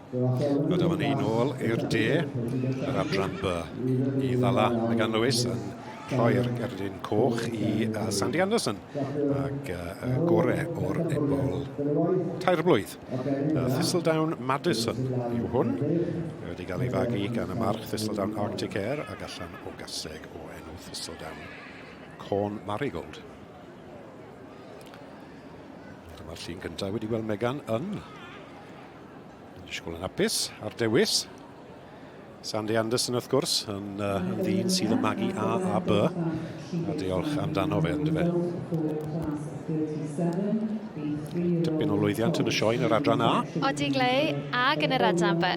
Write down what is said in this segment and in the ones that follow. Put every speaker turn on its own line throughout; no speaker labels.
A dyma ni nôl i'r de, yr adran B, i ddala Megan Lewis yn rhoi'r gerdyn coch i Sandy Anderson ac y gore o'r ebol tairblwydd. Thistledown Madison yw hwn, wedi cael ei fagu gan y march Thistledown Arctic Air ac allan o gaseg o enw Thistledown Corn Marigold. Dyma'r llun cyntaf wedi gweld Megan yn yn disgwyl yn hapus ar dewis. Sandy Anderson wrth gwrs yn, yn ddyn sydd yn magu A a B. A diolch amdano fe, ynddo fe. Tipyn o lwyddiant yn y sioe yn yr adran A.
Odi Glei, ag yn yr adran B.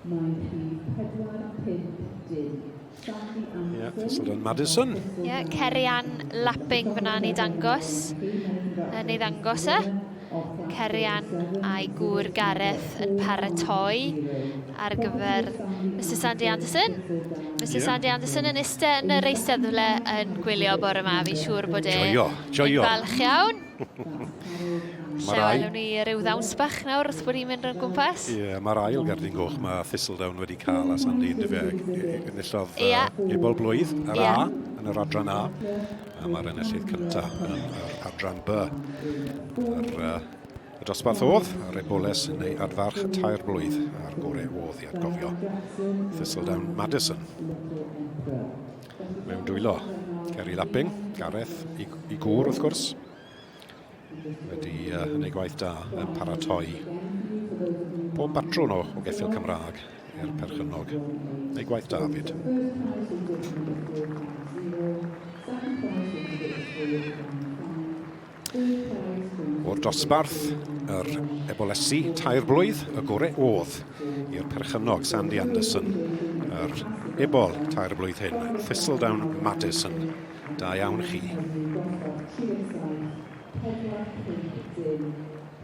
Mae rhif 4, 5, dim. Ie, Thistledown Madison.
Ie, yeah, Kerry Ann Lapping fyna yn ei dangos. Yn ei ddangos e. Kerry Ann a'i gŵr Gareth yn paratoi ar gyfer Mr Sandy Anderson. Mr yeah. Sandy Anderson yn eistedd yn yr eisteddle yn gwylio bore yma. Fi'n siŵr bod e
joio, joio.
yn falch iawn. Lle welwn ni ryw ddawns bach nawr wrth bod ni'n mynd o'n gwmpas?
Ie, yeah, mae'r ail gerdyn goch mae Thistledown wedi cael a Sandy yn dyfe. Enillodd yeah. Ebol Blwydd ar yeah. A, yn yr adran A, a mae'r enillydd cyntaf yn yr adran B. Yr, y dosbarth oedd, yr eboles neu adfarch tair blwydd a'r gore oedd i atgofio. Thistledown Madison. Mewn dwylo. Kerry Lapping, Gareth, i, i gŵr wrth gwrs, wedi yn ei gwaith da yn paratoi pob batrwn o, o geffyl Cymraeg i'r perchennog. Ei gwaith da fyd. O'r dosbarth, yr ebolesi tair blwydd, y gore oedd i'r perchennog Sandy Anderson, yr ebol tair blwydd hyn, Thistledown Madison. Da iawn chi.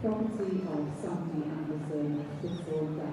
Property of Sandy Anderson, Thistledown.